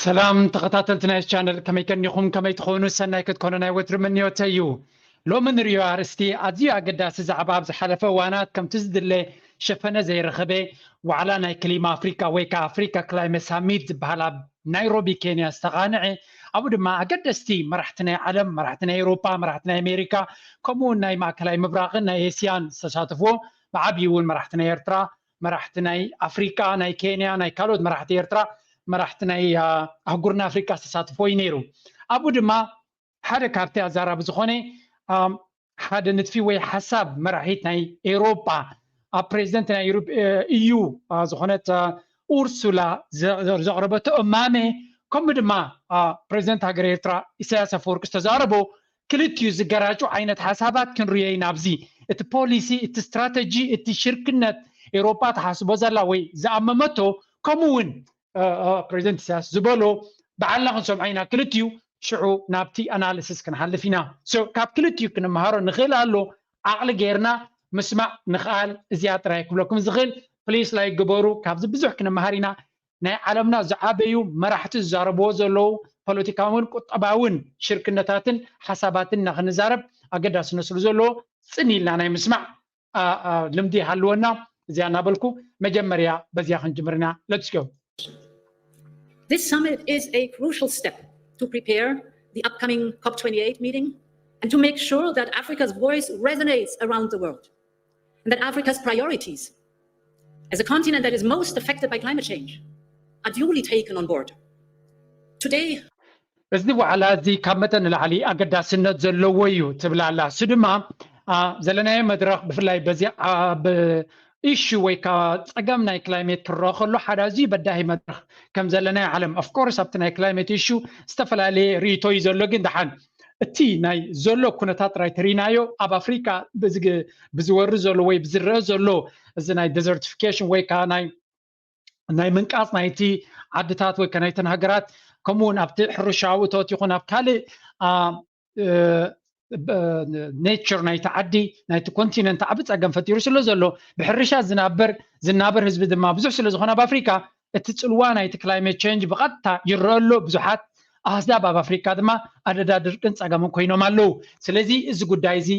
ሰላም ተኸታተልቲ ናይ ቻነል፣ ከመይ ቀኒኹም? ከመይ ትኾኑ? ሰናይ ክትኮኑ ናይ ወትሪ ምንዮተይ እዩ። ሎሚ ንሪኦ ኣርእስቲ ኣዝዩ ኣገዳሲ ዛዕባ ኣብ ዝሓለፈ እዋናት ከምቲ ዝድለ ሸፈነ ዘይረኸበ ዋዕላ ናይ ክሊማ ኣፍሪካ ወይ ከዓ ኣፍሪካ ክላይመት ሳሚት ዝበሃል ኣብ ናይሮቢ ኬንያ ዝተቓንዐ፣ ኣብኡ ድማ ኣገደስቲ መራሕቲ ናይ ዓለም፣ መራሕቲ ናይ ኤውሮጳ፣ መራሕቲ ናይ ኣሜሪካ፣ ከምኡ እውን ናይ ማእከላይ ምብራቕን ናይ ኤስያን ዝተሳተፍዎ፣ ብዓብዪ እውን መራሕቲ ናይ ኤርትራ፣ መራሕቲ ናይ ኣፍሪቃ፣ ናይ ኬንያ፣ ናይ ካልኦት መራሕቲ ኤርትራ፣ መራሕቲ ናይ ኣህጉርና ኣፍሪቃ ዝተሳተፎ እዩ ነይሩ። ኣብኡ ድማ ሓደ ካብቲ ኣዛራቢ ዝኾነ ሓደ ንጥፊ ወይ ሓሳብ መራሒት ናይ ኤውሮጳ፣ ኣብ ፕሬዚደንት ናይ ኢዩ ዝኾነት ኡርሱላ ዘቕረበቶ እማመ፣ ከምኡ ድማ ፕሬዚደንት ሃገር ኤርትራ ኢሳያስ ኣፈወርቂ ዝተዛረቦ፣ ክልቲኡ ዝገራጩ ዓይነት ሓሳባት ክንሪኦ ኢና ኣብዚ። እቲ ፖሊሲ፣ እቲ ስትራተጂ፣ እቲ ሽርክነት ኤውሮጳ ትሓስቦ ዘላ ወይ ዝኣመመቶ፣ ከምኡ እውን ፕሬዚደንት ኢሳያስ ዝበሎ ብዓልና ክንሰምዖ ኢና ክልቲኡ። ሽዑ ናብቲ ኣናሊሲስ ክንሓልፍ ኢና። ካብ ክልቲኡ ክንመሃሮ ንኽእል ኣሎ። ዓቕሊ ጌርና ምስማዕ ንኽኣል። እዚኣ ጥራይ ክብለኩም ዝኽእል። ፕሊስ ላይክ ግበሩ። ካብዚ ብዙሕ ክንመሃር ኢና። ናይ ዓለምና ዝዓበዩ መራሕቲ ዝዛረብዎ ዘለዉ ፖለቲካውን ቁጠባውን ሽርክነታትን ሓሳባትን ኢና ክንዛረብ። ኣገዳስነት ስሉ ዘለዎ ጽን ኢልና ናይ ምስማዕ ልምዲ ይሃልወና። እዚኣ እናበልኩ መጀመርያ በዚኣ ክንጅምር ኢና። Let's go. This summit is a crucial step to prepare the upcoming COP twenty-eight meeting and to make sure that Africa's voice resonates around the world and that Africa's priorities, as a continent that is most affected by climate change, are duly taken on board. Today, እዚ ዋዕላ እዚ ካብ መጠን ንላዕሊ ኣገዳስነት ዘለዎ እዩ ትብል ኣላ። እሱ ድማ ዘለናዮ መድረኽ ብፍላይ በዚ ኣብ ኢሹ ወይ ከዓ ፀገም ናይ ክላይሜት ክረአ ከሎ ሓደ ኣዝዩ በዳሂ መድረኽ ከም ዘለናዮ ዓለም፣ ኦፍኮርስ ኣብቲ ናይ ክላይሜት ኢሹ ዝተፈላለየ ርእይቶ እዩ ዘሎ። ግን ደሓን እቲ ናይ ዘሎ ኩነታት ጥራይ ተሪናዮ ኣብ ኣፍሪካ ብዝወሪ ዘሎ ወይ ብዝረአ ዘሎ እዚ ናይ ዴዘርቲፊኬሽን ወይ ከዓ ናይ ናይ ምንቃፅ ናይቲ ዓድታት ወይ ናይተን ሃገራት ከምኡ እውን ኣብቲ ሕርሻዊ እቶት ይኹን ኣብ ካልእ ኔቸር ናይቲ ዓዲ ናይቲ ኮንቲነንት ዓቢ ፀገም ፈጢሩ ስለ ዘሎ ብሕርሻ ዝናበር ዝናበር ህዝቢ ድማ ብዙሕ ስለ ዝኾነ ኣብ ኣፍሪካ እቲ ፅልዋ ናይቲ ክላይሜት ቸንጅ ብቐጥታ ይረአ ኣሎ። ብዙሓት ኣህዛብ ኣብ ኣፍሪካ ድማ ኣደዳ ድርቅን ፀገምን ኮይኖም ኣለዉ። ስለዚ እዚ ጉዳይ እዚ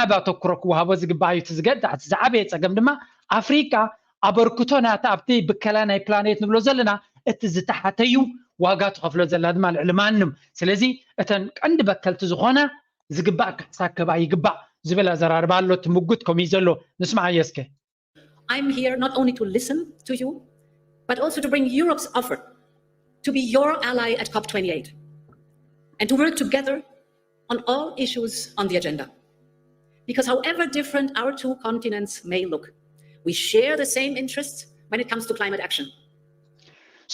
ዓብ ኣተኩሮ ክወሃቦ ዝግባእ እዩ። እቲ ዝገዳዕ እቲ ዝዓበየ ፀገም ድማ ኣፍሪካ ኣበርክቶ ናታ ኣብቲ ብከላ ናይ ፕላኔት ንብሎ ዘለና እቲ ዝተሓተዩ ዋጋ ትኸፍሎ ዘላ ድማ ልዕሊ ማንም። ስለዚ እተን ቀንዲ በከልቲ ዝኾና ዝግባእ ካሕሳ ክህባ ይግባእ ዝብል ኣዘራርባ ኣሎ። እቲ ምጉት ከምኡ እዩ ዘሎ። ንስማዓዮ እስከ። I'm here not only to listen to you, but also to bring Europe's offer to be your ally at COP twenty-eight and to work together on all issues on the agenda. Because however different our two continents may look, we share the same interests when it comes to climate action.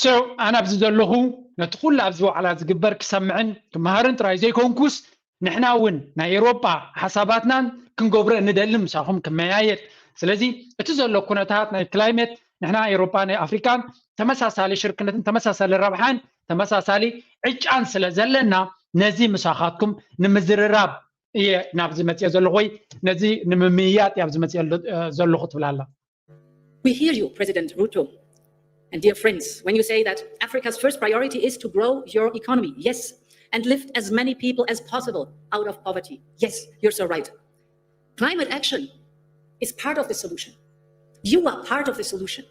So ኣነ ኣብዚ ዘለኹ ነቲ ኩሉ ኣብዚ ዋዕላ ዝግበር ክሰምዕን ክመሃርን ጥራይ ዘይኮንኩስ ንሕና እውን ናይ ኤውሮጳ ሓሳባትናን ክንገብሮ ንደሊ ምሳኹም ክመያየጥ። ስለዚ እቲ ዘሎ ኩነታት ናይ ክላይሜት ንሕና ኤውሮጳ ናይ ኣፍሪካን ተመሳሳሊ ሽርክነትን ተመሳሳሊ ረብሓን ተመሳሳሊ ዕጫን ስለ ዘለና ነዚ ምሳኻትኩም ንምዝርራብ እየ ናብዚ መፅኦ ዘለኹ ወይ ነዚ ንምምይያጥ እየ ኣብዚ መፅኦ ዘለኹ ትብል ኣላ። We hear you, President Ruto, and dear friends, when you say that Africa's first priority is to grow your economy, yes, and lift as many people as possible out of poverty. Yes, you're so right. Climate action is part of the solution. You are part of the solution.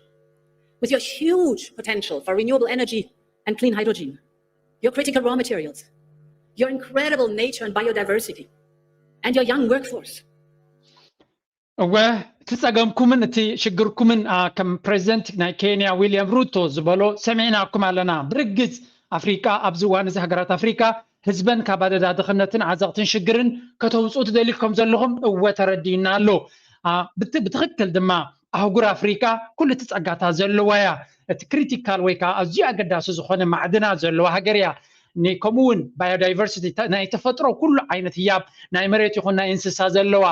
With your huge potential for renewable energy and clean hydrogen, your critical raw materials, your incredible nature and biodiversity, and your young workforce. እወ፣ እቲ ጸገምኩምን እቲ ሽግርኩምን ከም ፕሬዚደንት ናይ ኬንያ ዊልያም ሩቶ ዝበሎ ሰሚዕናኩም ኣለና። ብርግጽ ኣፍሪቃ ኣብዚ እዋን እዚ ሃገራት ኣፍሪቃ ህዝበን ካብ ኣደዳ ድኽነትን ዓዘቕትን ሽግርን ከተውፅኡ ትደልዩ ከም ዘለኹም እወ ተረዲእና ኣሎ። ብትክክል ድማ ኣህጉር ኣፍሪቃ ኩሉ እቲ ጸጋታት ዘለዋ እያ። እቲ ክሪቲካል ወይ ከዓ ኣዝዩ ኣገዳሲ ዝኾነ ማዕድናት ዘለዋ ሃገር እያ። ከምኡ እውን ባዮዳይቨርሲቲ ናይ ተፈጥሮ ኩሉ ዓይነት ህያብ ናይ መሬት ይኹን ናይ እንስሳ ዘለዋ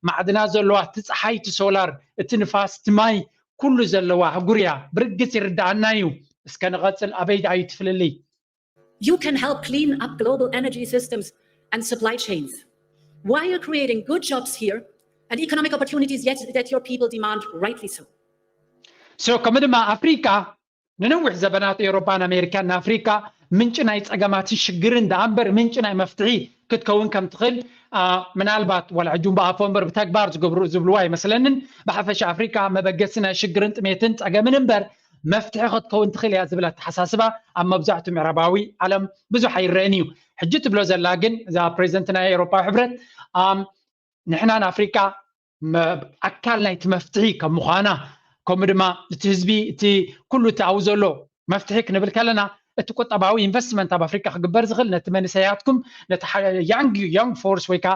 ማዕድናት ዘለዋ እቲ ፀሓይ እቲ ሶላር እቲ ንፋስ እቲ ማይ ኩሉ ዘለዋ ኣህጉር እያ። ብርግፅ ይርዳኣና እዩ። እስከ ንቐፅል። ኣበይ ደኣ እዩ እቲ ፍልልይ? You can help clean up global energy systems and supply chains while creating good jobs here and economic opportunities yet that your people demand rightly so. So ከምኡ ድማ ኣፍሪካ ንነዊሕ ዘበናት ኤውሮጳን ኣሜሪካን ንኣፍሪካ ምንጪ ናይ ፀገማትን ሽግርን ደኣ እምበር ምንጪ ናይ መፍትሒ ክትከውን ከም ትኽእል ምናልባት ዋላ ሕጂ ብኣፎ እምበር ብተግባር ዝገብሩ ዝብልዋ ኣይመስለንን። ብሓፈሻ ኣፍሪካ መበገሲ ናይ ሽግርን ጥሜትን ፀገምን እምበር መፍትሒ ክትከውን ትኽእል እያ ዝብል ኣተሓሳስባ ኣብ መብዛሕትኡ ምዕራባዊ ዓለም ብዙሕ ኣይረአን እዩ። ሕጂ ትብሎ ዘላ ግን እዛ ፕሬዚደንት ናይ ኤውሮፓዊ ሕብረት ንሕና ንኣፍሪካ ኣካል ናይቲ መፍትሒ ከም ምዃና ከምኡ ድማ እቲ ህዝቢ እቲ ኩሉ እቲ ኣብኡ ዘሎ መፍትሒ ክንብል ከለና እቲ ቁጠባዊ ኢንቨስትመንት ኣብ ኣፍሪካ ክግበር ዝኽእል ነቲ መንእሰያትኩም ነቲ ዮንግ ፎርስ ወይ ከዓ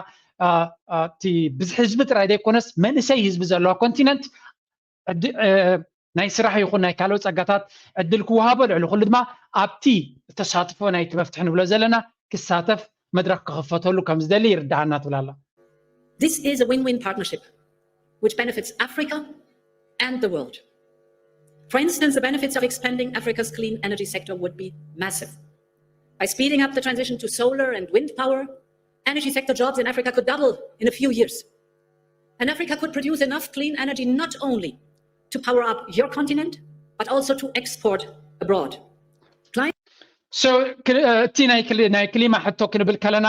እቲ ብዝሒ ህዝቢ ጥራይ ዘይኮነስ መንእሰይ ህዝቢ ዘለዋ ኮንቲነንት ናይ ስራሕ ይኹን ናይ ካልኦት ፀጋታት ዕድል ክወሃቦ ልዕሊ ኩሉ ድማ ኣብቲ ተሳትፎ ናይቲ መፍትሒ ንብሎ ዘለና ክሳተፍ መድረክ ክኽፈተሉ ከም ዝደሊ ይርድኣና ትብል ኣላ። This is a win-win partnership which benefits Africa and the world. For instance, the benefits of expanding Africa's clean energy sector would be massive. By speeding up the transition to solar and wind power, energy sector jobs in Africa could double in a few years. And Africa could produce enough clean energy not only to power up your continent, but also to export abroad. So እቲ ናይ ክሊማ ሕቶ ክንብል ከለና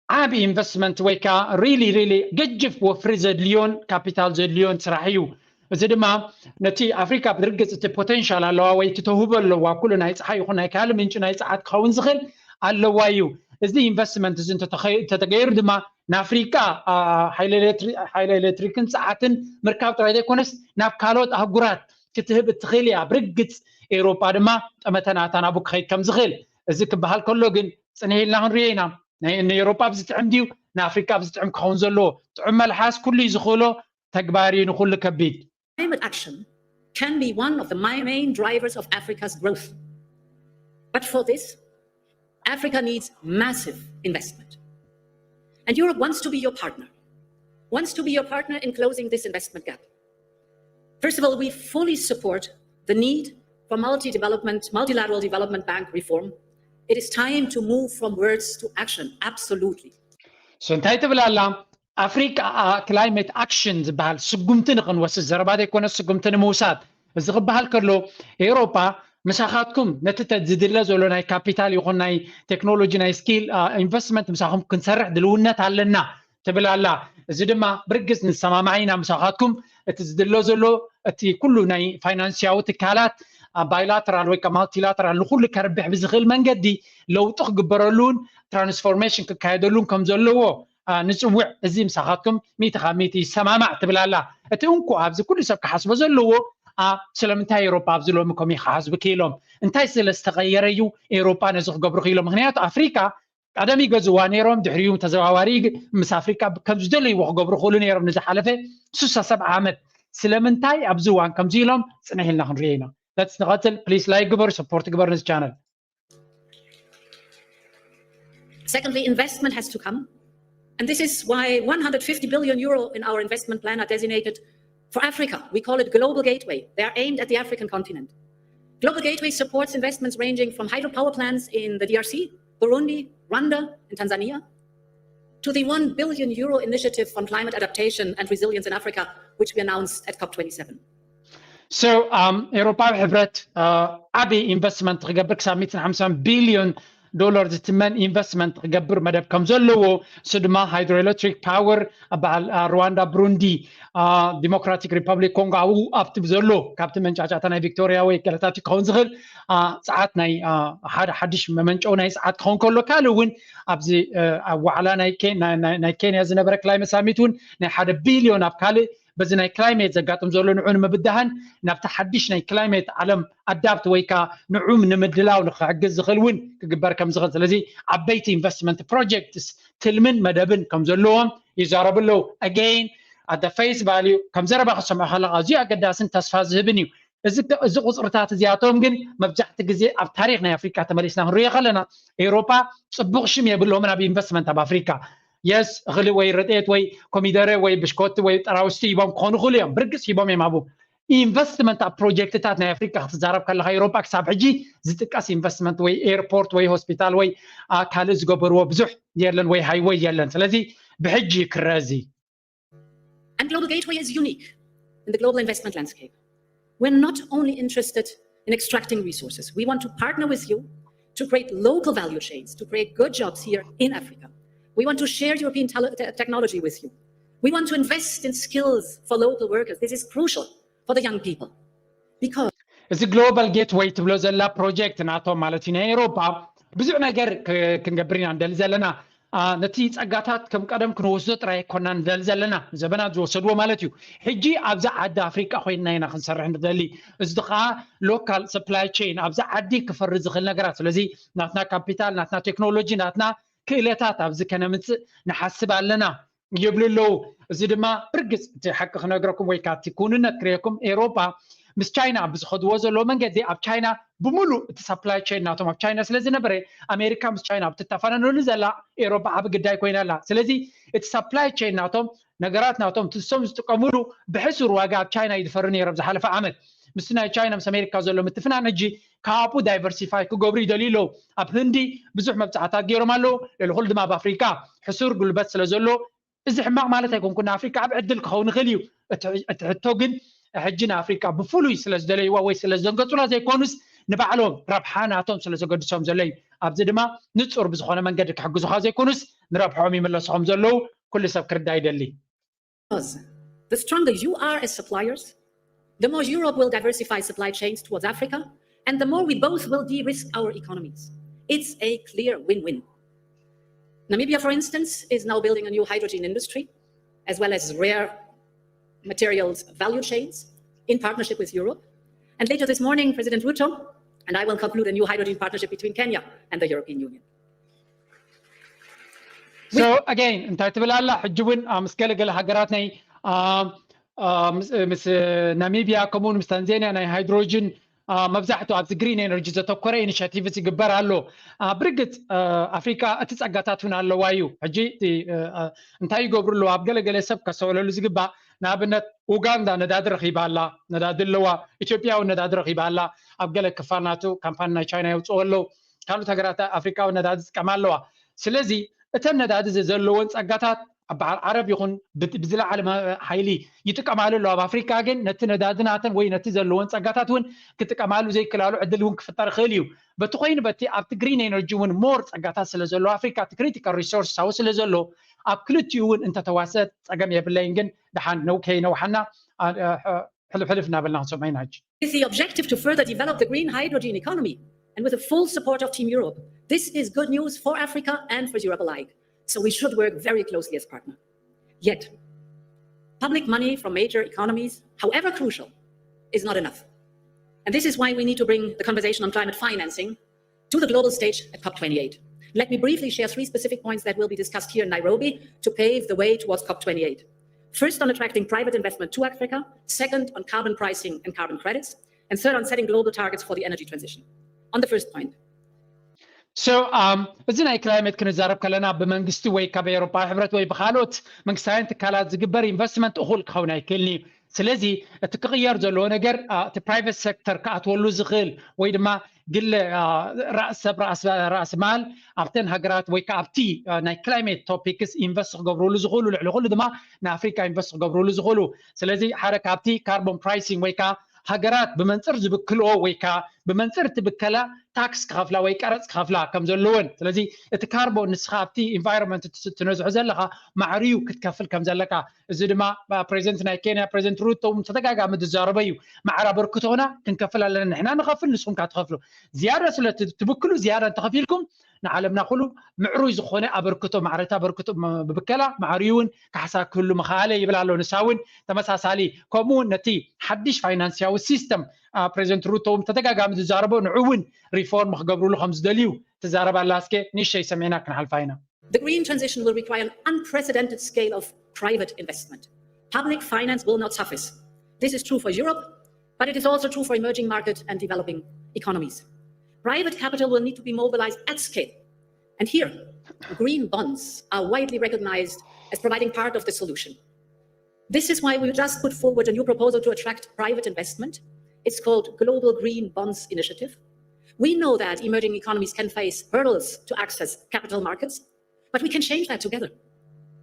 ዓብ ኢንቨስትመንት ወይ ከዓ ሪሊ ሪሊ ገጅፍ ወፍሪ ዘድልዮን ካፒታል ዘድልዮን ስራሕ እዩ። እዚ ድማ ነቲ ኣፍሪካ ብርግፅ እቲ ፖቴንሻል ኣለዋ ወይ እቲ ተውህቦ ኣለዋ ኩሉ ናይ ፀሓይ ይኹን ናይ ካልእ ምንጪ ናይ ፀዓት ክኸውን ዝኽእል ኣለዋ እዩ። እዚ ኢንቨስትመንት እዚ እንተተገይሩ ድማ ንኣፍሪካ ሓይሊ ኤሌክትሪክን ፀዓትን ምርካብ ጥራይ ዘይኮነስ ናብ ካልኦት ኣህጉራት ክትህብ እትኽእል እያ። ብርግፅ ኤውሮጳ ድማ ጠመተ ናታ ናብኡ ክኸይድ ከም ዝኽእል እዚ ክበሃል ከሎ ግን ፅንሕ ኢልና ክንሪኦ ኢና። ንኤውሮጳ ብዝጥዕም ድዩ ንኣፍሪካ ብዝጥዕም ክኸውን ዘለዎ? ጥዑም መልሓስ ኩሉ እዩ ዝኽእሎ፣ ተግባር እዩ ንኹሉ ከቢድ። Climate action can be one of the main drivers of Africa's growth. But for this, Africa needs massive investment. And Europe wants to be your partner, wants to be your partner in closing this investment gap. First of all, we fully support the need for multi-development, multilateral development bank reform. It is time to move from words to action, absolutely. So እንታይ ትብል ኣላ? ኣፍሪካ ክላይሜት ኣክሽን ዝበሃል ስጉምቲ ንክንወስድ ዘረባ ዘይኮነ ስጉምቲ ንምውሳድ እዚ ክበሃል ከሎ ኤውሮጳ ምሳኻትኩም ነቲ ዝድለ ዘሎ ናይ ካፒታል ይኹን ናይ ቴክኖሎጂ ናይ ስኪል ኢንቨስትመንት ምሳኹም ክንሰርሕ ድልውነት ኣለና ትብል ኣላ። እዚ ድማ ብርግፅ ንሰማማዕ ኢና ምሳኻትኩም እቲ ዝድለ ዘሎ እቲ ኩሉ ናይ ፋይናንስያዊ ትካላት ባይላተራል ወይ ማልቲላተራል ንኩሉ ከርብሕ ብዝኽእል መንገዲ ለውጢ ክግበረሉን ትራንስፎርሜሽን ክካየደሉን ከም ዘለዎ ንፅውዕ። እዚ ምሳኻትኩም ሚእቲ ካብ ሚእቲ ይሰማማዕ ትብል ኣላ። እቲ እንኮ ኣብዚ ኩሉ ሰብ ክሓስቦ ዘለዎ ስለምንታይ ኤውሮጳ ኣብዚ ሎሚ ከምኡ ክሓስቡ ክኢሎም እንታይ ስለ ዝተቐየረ እዩ ኤውሮጳ ነዚ ክገብሩ ክኢሎም? ምክንያቱ ኣፍሪካ ቀደም ይገዝዋ ነይሮም ድሕሪኡ ተዘዋዋሪ ምስ ኣፍሪካ ከም ዝደለይዎ ክገብሩ ክእሉ ነይሮም ንዝሓለፈ ስሳ ሰብ ዓመት። ስለምንታይ ኣብዚ እዋን ከምዚ ኢሎም ፅንሕ ኢልና ክንሪኦ ኢና። ለትስ ንቐፅል። ፕሊስ ላይክ ግበሩ፣ ሰፖርት ግበሩ ነዚ ቻነል። Secondly, investment has to come. And this is why one hundred fifty billion euro in our investment plan are designated for Africa. We call it Global Gateway. They are aimed at the African continent. Global Gateway supports investments ranging from hydropower plants in the D R C, Burundi, Rwanda, and Tanzania, to the one billion euro initiative on climate adaptation and resilience in Africa, which we announced at COP twenty-seven. So um, ኤውሮፓዊ ሕብረት ዓቢ ኢንቨስትመንት ክገብር ክሳብ ሚእትን ሓምሳን ቢልዮን ዶላር ዝትመን ኢንቨስትመንት ክገብር መደብ ከም ዘለዎ፣ እሱ ድማ ሃይድሮኤሌክትሪክ ፓወር ኣብ በዓል ሩዋንዳ፣ ብሩንዲ፣ ዲሞክራቲክ ሪፐብሊክ ኮንጎ ኣብኡ ኣብቲ ዘሎ ካብቲ መንጫጫታ ናይ ቪክቶሪያ ወይ ገለታት ክኸውን ዝኽእል ጸዓት ናይ ሓደ ሓድሽ መመንጨዊ ናይ ጸዓት ክኸውን ከሎ፣ ካልእ እውን ኣብዚ ኣብ ዋዕላ ናይ ኬንያ ዝነበረ ክላይመት ሳሚት እውን ናይ ሓደ ቢልዮን ኣብ ካልእ በዚ ናይ ክላይሜት ዘጋጥም ዘሎ ንዑ ንምብድሃን ናብቲ ሓድሽ ናይ ክላይሜት ዓለም ኣዳፕት ወይ ከዓ ንዑ ንምድላው ንክሕግዝ ዝኽእል እውን ክግበር ከም ዝኽእል፣ ስለዚ ዓበይቲ ኢንቨስትመንት ፕሮጀክትስ ትልምን መደብን ከም ዘለዎም ይዛረቡ ኣለዉ። ኣገይን ኣደ ፌስ ቫልዩ ከም ዘረባ ክሰምዖ ከለካ ኣዝዩ ኣገዳስን ተስፋ ዝህብን እዩ። እዚ ቁፅርታት እዚኣቶም ግን መብዛሕቲ ግዜ ኣብ ታሪክ ናይ ኣፍሪካ ተመሊስና ክንሪኦ ከለና ኤውሮፓ ፅቡቅ ሽም የብሎምን ኣብ ኢንቨስትመንት ኣብ ኣፍሪካ። የስ እኽሊ ወይ ረድኤት ወይ ኮሚደረ ወይ ብሽኮቲ ወይ ጠራውስቲ ሂቦም ክኾኑ ይኽእሉ እዮም። ብርግፅ ሂቦም እዮም ኣብኡ። ኢንቨስትመንት ኣብ ፕሮጀክትታት ናይ ኣፍሪካ ክትዛረብ ከለካ ኤውሮፓ ክሳብ ሕጂ ዝጥቀስ ኢንቨስትመንት ወይ ኤርፖርት ወይ ሆስፒታል ወይ ካልእ ዝገበርዎ ብዙሕ የለን ወይ ሃይወይ የለን። ስለዚ ብሕጂ ክረዚ And Global Gateway is unique in the global investment landscape. We're not only interested in extracting resources, we want to partner with you to create local value chains, to create good jobs here in Africa. We want to share European tele- te- technology with you. We want to invest in skills for local workers. This is crucial for the young people because እዚ ግሎባል ጌትወይ ትብሎ ዘላ ፕሮጀክት ናቶም ማለት እዩ ናይ ኤሮፓ ብዙሕ ነገር ክ- ክንገብር ኢና ንደሊ ዘለና። አ፣ ነቲ ጸጋታት ከም ቀደም ክንወስዶ ጥራይ ኣይኮና ንደሊ ዘለና፣ ዘበናት ዝወሰድዎ ማለት እዩ። ሕጂ ኣብዛ ዓዲ ኣፍሪቃ ኮይንና ኢና ክንሰርሕ ንደሊ። እዚ ከዓ ሎካል ሰፕላይ ቼን ኣብዛ ዓዲ ክፈሪ ዝኽእል ነገራት። ስለዚ ናትና ካፒታል፣ ናትና ቴክኖሎጂ፣ ናትና ክእለታት ኣብዚ ከነምጽእ ንሓስብ ኣለና ይብሉ ኣለዉ። እዚ ድማ ብርግጽ እቲ ሓቂ ክነግረኩም ወይ ከዓ እቲ ክውንነት ክርእየኩም፣ ኤሮፓ ምስ ቻይና ብዝኸድዎ ዘለዎ መንገዲ ኣብ ቻይና ብምሉእ እቲ ሰፕላይ ቼን ናቶም ኣብ ቻይና ስለ ዝነበረ ኣሜሪካ ምስ ቻይና ኣብ ትተፋነነሉ ዘላ ኤሮፓ ዓቢ ግዳይ ኮይና ኣላ። ስለዚ እቲ ሰፕላይ ቼን ናቶም ነገራት ናቶም ትሶም ዝጥቀሙሉ ብሕሱር ዋጋ ኣብ ቻይና ይድፈሩ ነይሮም ዝሓለፈ ዓመት። ምስቲ ናይ ቻይና ምስ ኣሜሪካ ዘሎ ምትፍናን ሕጂ ካብኡ ዳይቨርሲፋይ ክገብሩ ይደልዩ ኣለዉ። ኣብ ህንዲ ብዙሕ መብፃዕታት ገይሮም ኣለዉ። ልዕሊ ኩሉ ድማ ኣብ ኣፍሪካ ሕሱር ጉልበት ስለ ዘሎ እዚ ሕማቕ ማለት ኣይኮንኩን። ንኣፍሪካ ዓብ ዕድል ክኸውን ይኽእል እዩ። እቲ እቲ ሕቶ ግን ሕጂ ንኣፍሪካ ብፍሉይ ስለ ዝደለይዋ ወይ ስለ ዝደንገፁላ ዘይኮኑስ ንባዕሎም ረብሓ ናቶም ስለ ዘገድሶም ዘሎ እዩ። ኣብዚ ድማ ንፁር ብዝኾነ መንገዲ ክሕግዙኻ ዘይኮኑስ ንረብሖም ይምለሱ ከም ዘለዉ ኩሉ ሰብ ክርዳ ይደሊ። Because the stronger you are as suppliers, the more Europe will diversify supply chains towards Africa, and the more we both will de risk our economies. It's a clear win win. Namibia, for instance, is now building a new hydrogen industry, as well as rare materials value chains in partnership with Europe. And later this morning, President Ruto and I will conclude a new hydrogen partnership between Kenya and the European Union. So again እንታይ ትብል ኣላ? ሕጂ እውን ምስ ገለገለ ሃገራት ናይ ምስ ናሚብያ ከምኡውን ምስ ታንዛኒያ ናይ ሃይድሮጅን መብዛሕትኡ ኣብዚ ግሪን ኤነርጂ ዘተኮረ ኢኒሽቲቭስ ይግበር ኣሎ። ብርግፅ ኣፍሪካ እቲ ፀጋታት እውን ኣለዋ እዩ። ሕጂ እንታይ ይገብሩ ኣለዉ? ኣብ ገለገለ ሰብ ከስተውዕለሉ ዝግባእ ንኣብነት ኡጋንዳ ነዳዲ ረኺባ ኣላ፣ ነዳዲ ኣለዋ። ኢትዮጵያ እውን ነዳዲ ረኺባ ኣላ። ኣብ ገለ ክፋል ናቱ ካምፓኒ ናይ ቻይና የውፅኦ ኣለዉ። ካልኦት ሃገራት ኣፍሪካ እውን ነዳዲ ዝጥቀማ ኣለዋ። ስለዚ እተን ነዳዲ ዘለወን ፀጋታት ኣብ በዓል ዓረብ ይኹን ብዝለዓለ ሓይሊ ይጥቀማሉ ኣለዋ። ኣብ ኣፍሪካ ግን ነቲ ነዳዲ ናተን ወይ ነቲ ዘለወን ፀጋታት እውን ክጥቀማሉ ዘይክላሉ ዕድል እውን ክፍጠር ይኽእል እዩ። በቲ ኮይኑ በቲ ኣብቲ ግሪን ኤነርጂ እውን ሞር ፀጋታት ስለ ዘሎ ኣፍሪካ እቲ ክሪቲካል ሪሶርስ ሳው ስለ ዘሎ ኣብ ክልቲኡ እውን እንተተዋሰ ፀገም የብለይን። ግን ደሓን ነው ከይነውሓና ሕልፍ ሕልፍ እናበልና ክንሰምዖ ኢና። ሕጂ With the objective to further develop the green hydrogen economy and with the full support of Team Europe, this is good news for Africa and for Europe alike. So we should work very closely as partner. Yet, public money from major economies, however crucial, is not enough. And this is why we need to bring the conversation on climate financing to the global stage at COP twenty-eight. Let me briefly share three specific points that will be discussed here in Nairobi to pave the way towards COP twenty-eight. First, on attracting private investment to Africa. Second, on carbon pricing and carbon credits. And third, on setting global targets for the energy transition. On the first point, So, um, እዚ ናይ ክላይሜት ክንዛረብ ከለና ብመንግስቲ ወይ ካብ ኤሮፓ ሕብረት ወይ ብካልኦት መንግስታውያን ትካላት ዝግበር ኢንቨስትመንት እኹል ክኸውን ኣይክእልን እዩ። ስለዚ እቲ ክቕየር ዘለዎ ነገር እቲ ፕራይቨት ሴክተር ክኣትወሉ ዝኽእል ወይ ድማ ግለ ራእሰብ ራእስ ማል ኣብተን ሃገራት ወይ ከዓ ኣብቲ ናይ ክላይሜት ቶፒክስ ኢንቨስት ክገብርሉ ዝኽእሉ፣ ልዕሊ ኩሉ ድማ ንኣፍሪካ ኢንቨስት ክገብርሉ ዝኽእሉ። ስለዚ ሓደ ካብቲ ካርቦን ፕራይሲንግ ወይ ከዓ ሃገራት ብመንፅር ዝብክልኦ ወይ ከዓ ብመንፅር እቲ ብከላ ታክስ ክኸፍላ ወይ ቀረፅ ክኸፍላ ከም ዘለወን። ስለዚ እቲ ካርቦን ንስኻ ኣብቲ ኢንቫይሮንመንት ትነዝሖ ዘለኻ ማዕርዩ ክትከፍል ከም ዘለካ፣ እዚ ድማ ፕሬዚደንት ናይ ኬንያ ፕሬዚደንት ሩቶ እውን ተደጋጋሚ ዝዛረበ እዩ። ማዕረ ኣበርክቶና ክንከፍል ኣለና፣ ንሕና ንኸፍል ንስኹም ከዓ ትኸፍሉ። ዝያዳ ስለ ትብክሉ ዝያዳ እንተኸፊልኩም ንዓለምና ኩሉ ምዕሩይ ዝኾነ ኣበርክቶ ማዕረታ ኣበርክቶ ብብከላ ማዕርዩ እውን ካሕሳ ክህሉ ምኽኣለ ይብል ኣሎ። ንሳ እውን ተመሳሳሊ ከምኡ እውን ነቲ ሓድሽ ፋይናንስያዊ ሲስተም ፕሬዚደንት ሩቶ እውን ተደጋጋሚ ዝዛረቦ ንዑ እውን ሪፎርም ክገብርሉ ከም ዝደልዩ ትዛረብ ኣላ። እስከ ንእሽተይ ሰሚዕና ክንሓልፋ ኢና። The green transition will require an unprecedented scale of private investment. Public finance will not suffice. This is true for Europe, but it is also true for emerging market and developing economies. Private capital will need to be mobilized at scale. And here, green bonds are widely recognized as providing part of the solution. This is why we just put forward a new proposal to attract private investment. It's called Global Green Bonds Initiative. We know that emerging economies can face hurdles to access capital markets, but we can change that together.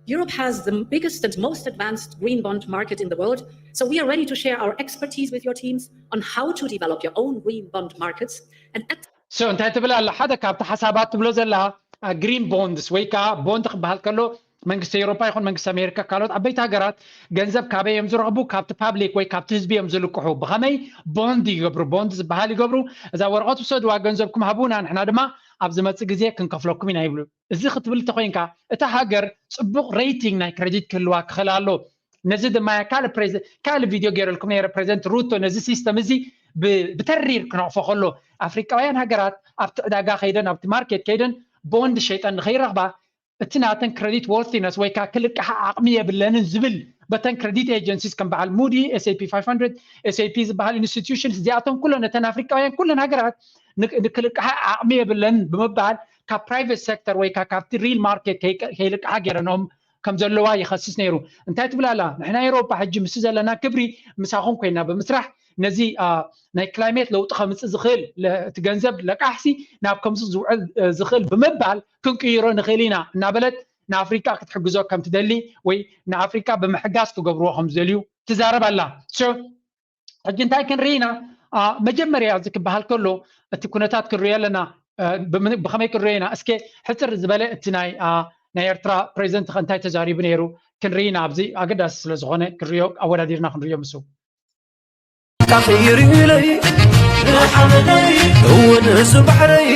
Europe has the biggest and most advanced green bond market in the world, so we are ready to share our expertise with your teams on how to develop your own green bond markets and at So እንታይ ትብል ኣላ? ሓደ ካብቲ ሓሳባት ትብሎ ዘላ ግሪን ቦንድስ ወይ ከዓ ቦንድ ክበሃል ከሎ መንግስቲ ኤውሮፓ ይኹን መንግስቲ ኣሜሪካ ካልኦት ዓበይቲ ሃገራት ገንዘብ ካበይ እዮም ዝረኽቡ? ካብቲ ፓብሊክ ወይ ካብቲ ህዝቢ እዮም ዝልቅሑ። ብኸመይ? ቦንድ ይገብሩ፣ ቦንድ ዝበሃል ይገብሩ። እዛ ወረቐት ውሰድዋ፣ ገንዘብኩም ሃቡና፣ ንሕና ድማ ኣብ ዝመፅእ ግዜ ክንከፍለኩም ኢና ይብሉ። እዚ ክትብል እንተኮይንካ እታ ሃገር ፅቡቅ ሬቲንግ ናይ ክሬዲት ክህልዋ ክኽእል ኣሎ። ነዚ ድማ ካልእ ካልእ ቪድዮ ገይረልኩም ነረ። ፕሬዚደንት ሩቶ ነዚ ሲስተም እዚ ብተሪር ክነቕፎ ከሎ ኣፍሪቃውያን ሃገራት ኣብቲ ዕዳጋ ከይደን ኣብቲ ማርኬት ከይደን ቦንድ ሸይጠን ንኸይረኽባ እቲ ናተን ክሬዲት ዎርቲነስ ወይ ከዓ ክልቅሓ ዓቕሚ የብለንን ዝብል በተን ክሬዲት ኤጀንሲስ ከም በዓል ሙዲ፣ S&P five hundred፣ S&P ዝበሃል ኢንስቲትዩሽንስ እዚኣቶም ኩለን እተን ኣፍሪቃውያን ኩለን ሃገራት ንክልቅሓ ዓቕሚ የብለንን ብምባል ካብ ፕራይቬት ሴክተር ወይ ከዓ ካብቲ ሪል ማርኬት ከይልቅሓ ገይረንኦም ከም ዘለዋ ይኸስስ ነይሩ። እንታይ ትብል ኣላ? ንሕና ኤውሮፓ ሕጂ ምስ ዘለና ክብሪ ምሳኹም ኮይና ብምስራሕ ነዚ ናይ ክላይሜት ለውጢ ከምፅእ ዝኽእል እቲ ገንዘብ ለቃሕሲ ናብ ከምዚ ዝውዕል ዝኽእል ብምባል ክንቅይሮ ንኽእል ኢና እናበለት ንኣፍሪቃ ክትሕግዞ ከም ትደሊ ወይ ንኣፍሪቃ ብምሕጋዝ ክገብርዎ ከም ዝደልዩ ትዛረብ ኣላ። ሕጂ እንታይ ክንርኢ ኢና? መጀመርያ እዚ ክበሃል ከሎ እቲ ኩነታት ክንሪኦ ኣለና። ብኸመይ ክንሪኦ ኢና? እስከ ሕፅር ዝበለ እቲ ናይ ናይ ኤርትራ ፕሬዚደንት እንታይ ተዛሪቡ ነይሩ ክንርኢ ኢና። ኣብዚ ኣገዳሲ ስለ ዝኾነ ክንሪኦ ኣወዳዲርና ክንሪኦ ምስ ካኺሪለይ ንሓመደይ እወ ንእዚ ባሕረይ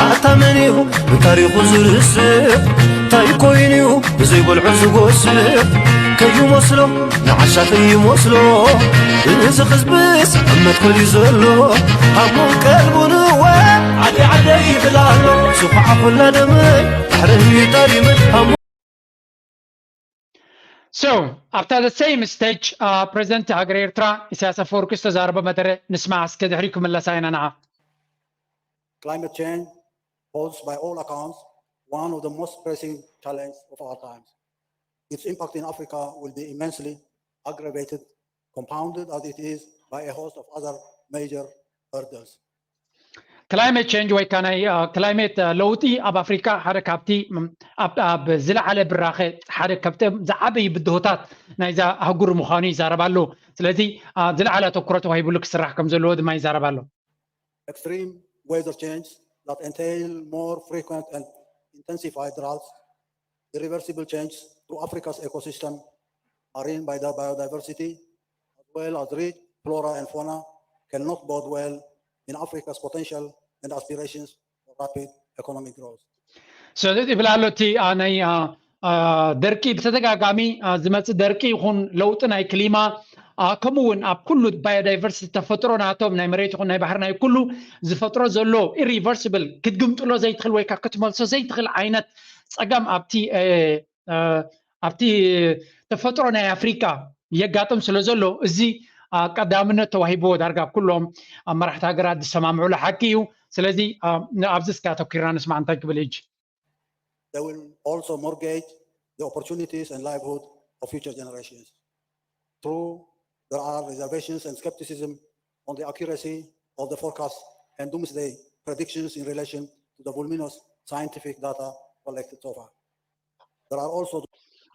ኣታ መን እዩ ንታሪኹ ዝርስዕ እንታይ ኮይኑ እዩ ብዘይበልዑ ዝጎስዕ ከይመስሎ ንዓሻ ከይመስሎ እዚ ህዝብስ ኣብ መትከል እዩ ዘሎ ሃሙን ቀልቡን እወ ዓደይ ዓደይ ይብል ኣሎ ዝኹዓ ኩላ ደመይ ባሕረይ እዩ ጠሊመ ሃሙ So ኣብታ the same stage ፕሬዚደንት ሃገር ኤርትራ ኢሳያስ ኣፈወርቂ ዝተዛረቦ መደረ ንስማዕ እስከ ድሕሪ ክምለሳ ኢና ንዓ። Climate change poses by all accounts one of the most pressing challenges of our times. Its impact in Africa will be immensely aggravated, compounded as it is by a host of other major hurdles. ክላይሜት ቸንጅ ወይ ከዓ ናይ ክላይሜት ለውጢ ኣብ ኣፍሪካ ሓደ ካብቲ ኣብ ዝለዓለ ብራኸ ሓደ ካብቶም ዝዓበዩ ብድሆታት ናይዛ ኣህጉር ምዃኑ ይዛረብ ኣሎ። ስለዚ ዝለዓለ ኣተኩሮ ተዋሂቡሉ ክስራሕ ከም ዘለዎ ድማ ይዛረብ ኣሎ። Extreme weather change that entail more frequent and intensified droughts, irreversible change to Africa's ecosystem, marine biodiversity, as well as rich flora and fauna cannot bode well in Africa's potential and aspirations for rapid economic growth. ስለዚ ይብል ኣሎ እቲ ናይ ደርቂ ብተደጋጋሚ ዝመፅእ ደርቂ ይኹን ለውጢ ናይ ክሊማ ከምኡ እውን ኣብ ኩሉ ባዮዳይቨርሲቲ ተፈጥሮ ናቶም ናይ መሬት ይኹን ናይ ባሕሪ ናይ ኩሉ ዝፈጥሮ ዘሎ ኢሪቨርሲብል ክትግምጥሎ ዘይትኽእል ወይ ከዓ ክትመልሶ ዘይትኽእል ዓይነት ፀገም ኣብቲ ኣብቲ ተፈጥሮ ናይ ኣፍሪካ የጋጥም ስለ ዘሎ እዚ ቀዳምነት ተዋሂብዎ ዳርጋ ኩሎም መራሕቲ ሃገራት ዝሰማምዑሉ ሓቂ እዩ። ስለዚ ኣብዚ እስከ ኣተኪርና ንስማዕ እንታይ ክብል ሕጂ። They will also mortgage the opportunities and livelihood of future generations. True, there are reservations and skepticism on the accuracy of the forecast and doomsday predictions in relation to the voluminous scientific data collected so far. There are also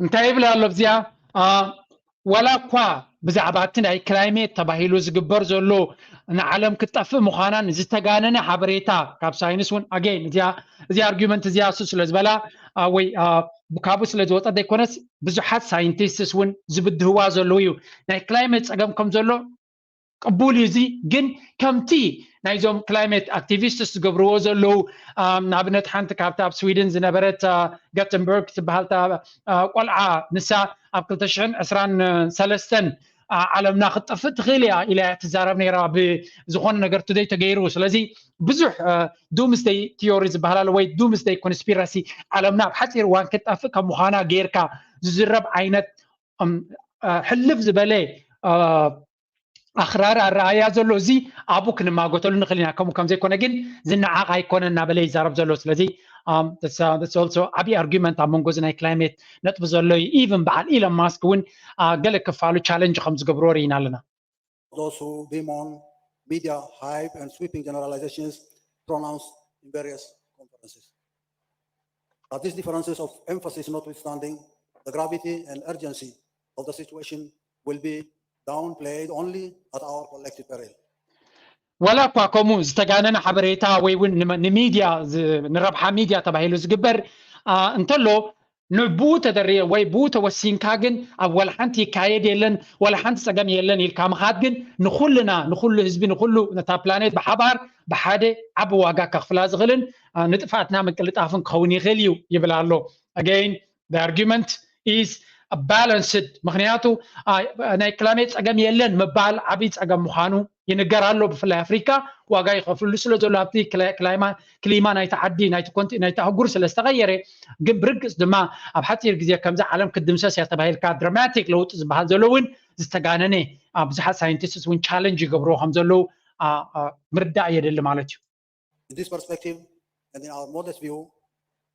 እንታይ ይብል ኣሎ ኣብዚኣ ዋላ እኳ ብዛዕባ እቲ ናይ ክላይሜት ተባሂሉ ዝግበር ዘሎ ንዓለም ክትጠፍእ ምዃናን ዝተጋነነ ሓበሬታ ካብ ሳይንስ እውን ኣገይን እዚኣ እዚ ኣርጊመንት እዚኣ እሱ ስለ ዝበላ ወይ ካብኡ ስለ ዝወፀ ዘይኮነስ ብዙሓት ሳይንቲስትስ እውን ዝብድህዋ ዘለዉ እዩ። ናይ ክላይሜት ፀገም ከም ዘሎ ቅቡል እዩ። እዚ ግን ከምቲ ናይዞም ክላይሜት ኣክቲቪስትስ ዝገብርዎ ዘለዉ ንኣብነት ሓንቲ ካብቲ ኣብ ስዊድን ዝነበረት ገተንበርግ ትበሃል ቆልዓ ንሳ ኣብ ክልተ ሽሕን ዕስራን ሰለስተን ዓለምና ክትጠፍእ ትኽእል እያ ኢላ እያ ትዛረብ ነይራ ብዝኾነ ነገር ቱደይ ተገይሩ። ስለዚ ብዙሕ ዱምስደይ ቲዮሪ ዝበሃል ኣሎ ወይ ዱምስደይ ኮንስፒረሲ ዓለምና ኣብ ሓፂር እዋን ክትጠፍእ ከም ምዃና ጌርካ ዝዝረብ ዓይነት ሕልፍ ዝበለ ኣኽራሪ ኣረኣያ ዘሎ እዚ ኣብኡ ክንማጎተሉ ንኽእል ኢና። ከምኡ ከም ዘይኮነ ግን ዝነዓቕ ኣይኮነ እናበለ ይዛረብ ዘሎ። ስለዚ ዓብዪ ኣርጊመንት ኣብ መንጎ እዚ ናይ ክላይሜት ነጥቢ ዘሎ እዩ። ኢቭን በዓል ኢለን ማስክ እውን ገለ ክፋሉ ቻለንጅ ከም ዝገብርዎ ርኢና ኣለና። Those who bemoan media hype and sweeping generalizations pronounced in various conferences. But these differences of emphasis notwithstanding, the gravity and urgency of the situation will be downplayed only at our collective peril. ዋላ እኳ ከምኡ ዝተጋነነ ሓበሬታ ወይ እውን ንመ- ንሚድያ ዝ- ንረብሓ ሚድያ ተባሂሉ ዝግበር አ፣ እንተሎ ንብኡ ተደርየ ወይ ብኡ ተወሲንካ ግን ኣብ ዋላ ሓንቲ ይካየድ የለን፣ ዋላ ሓንቲ ፀገም የለን ኢልካ ምኻድ ግን ንኩልና ንኩሉ ህዝቢ ንኩሉ ነታ ፕላኔት ብሓባር ብሓደ ዓቢ ዋጋ ከኽፍላ ዝኽእልን አ፣ ንጥፍኣትና ምቅልጣፍን ክኸውን ይኽእል እዩ ይብል ኣሎ። Again, the argument is balanced። ምክንያቱ አ፣ ናይ ክላይሜት ፀገም የለን ምባል ዓብይ ፀገም ምዃኑ ይንገር ኣሎ። ብፍላይ ኣፍሪካ ዋጋ ይኸፍልሉ ስለ ዘሎ ኣብቲ ክላ- ክላይማ ክሊማ ናይቲ ዓዲ ናይቲ ኮንቲ ናይቲ ኣህጉር ስለ ዝተቐየረ፣ ግን ብርግፅ ድማ ኣብ ሓፂር ግዜ ከምዚ ዓለም ክትድምሰስ እያ ተባሂልካ ድራማቲክ ለውጢ ዝበሃል ዘሎ እውን ዝተጋነነ አ፣ ብዙሓት ሳይንቲስትስ እውን ቻለንጅ ይገብርዎ ከም ዘለዉ አ፣ አ፣ ምርዳእ የድሊ ማለት እዩ። In this perspective, and in our modest view,